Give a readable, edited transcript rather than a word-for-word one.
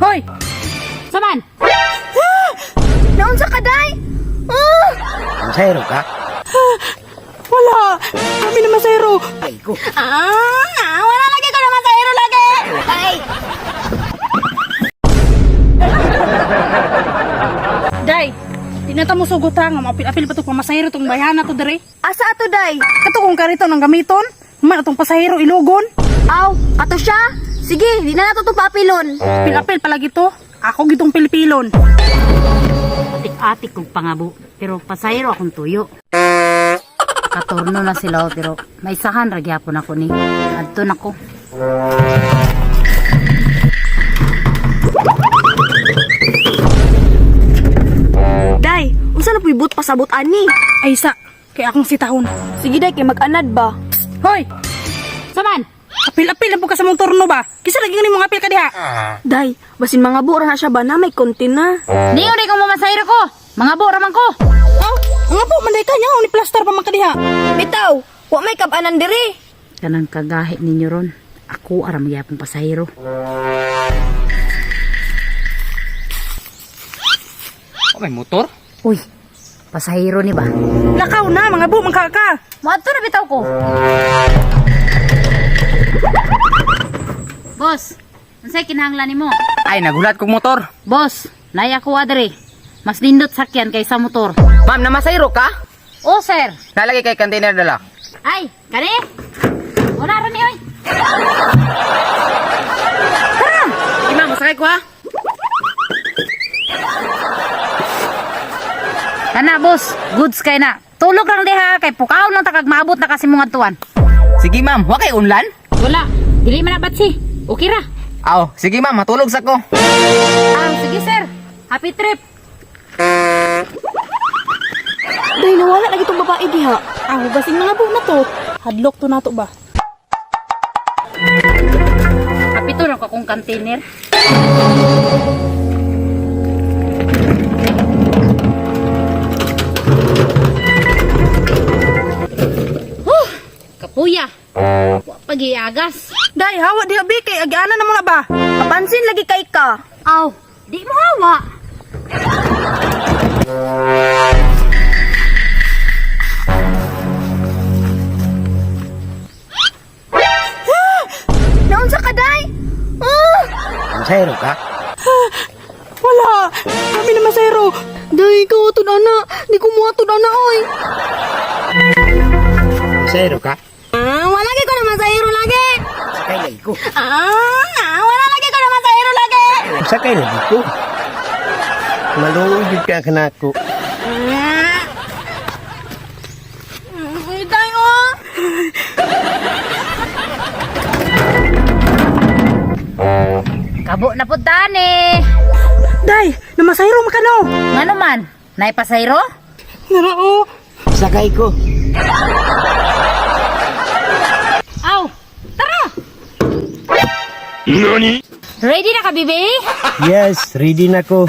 Hoy! Saman! Naunsa ka, day? Ah! Masayro ka? Wala! Kami na masayro! Ay ko. Ah, wala lagi ko naman sa hero lagi. Ay, Day! Di na ta mo sugot ha, nga maapil-apil pa to pamasahero tong bayhana to dere. asa ato, day? Kato kung karito ng gamiton, man atong pasahero ilugon. Aw, ato siya? Sige, di na nato itong papilon. Apil-apil palagi to. Ako gitong pilipilon. Atik-atik kong pangabo, pero pasayro akong tuyo. Katurno na sila oh, pero may sahan ra gyapon ako ni. Adto na ko. Day, unsa na puy but pasabot ani? Ay sa, kay akong sitahon. Sige, day, kay mag-anad ba? Hoy! Saman! Apil-apil na po ka sa mong turno ba? Kisa lagi nga mong apil ka diha. Day, basin mga buo na siya ba na may konti na. Ningon di kong mamasayro ko. Mga bo raman ko. Oh, nga po, manday ka niya. Ni plaster pa man ka diha. Bitaw, wa may kabanan diri. Kanang kagahi ninyo ron. Ako aram gyapon pasayro. Oh, may motor? Uy, pasahero ni ba? Lakaw na, mga bu, mangka ka. Moadto na bitaw ko. Boss, unsay kinahanglan nimo? Ay, nagulat kong motor. Boss, nay ako adre. Mas nindot sakyan kaysa motor. Ma'am, namasayro ka? Oh, sir. Nalagay kay container dala. Ay, kani? Wala ra ni oy. Sige, ma'am, masakay ko ha. Kana boss, goods kay na. Tulog lang diha kay pukaw lang ta kag maabot na kasi mong adtuan. Sige, ma'am, wa kay unlan? Wala, dili man na batsi. Okay ra. Aw, sige ma'am, matulog sa ko. Ah, sige sir. Happy trip. Day, nawala lagi tong babae diha. Ah, basing mga bu na to. Hadlok to nato ba? Happy to ra akong container. Huh, kapuya. Wa pagiagas. Day, hawa diha bi kay agiana na mo na ba? Kapansin lagi kay ka. Aw, di mo hawa. Naunsa ka, day? Ah! Masayro ka? Wala! Kami na masayro. Day, ikaw ato na. Di ko mo ato na, oy. Masayro ka? Ah, wala lagi ko naman sa hero lagi. Sakay lagi ko. Ah, wala lagi ko naman sa hero lagi. Sakay lagi ko. Maluoy jud ka kanako. Ah. Ay, day, oh. Kabo na pud tani. Day, namasayro man ka no. Ngano man? Nay pasayro? Nara oh. Sakay ko. Aw, tara. Nani? Ready na ka, bibi? Yes, ready na ko.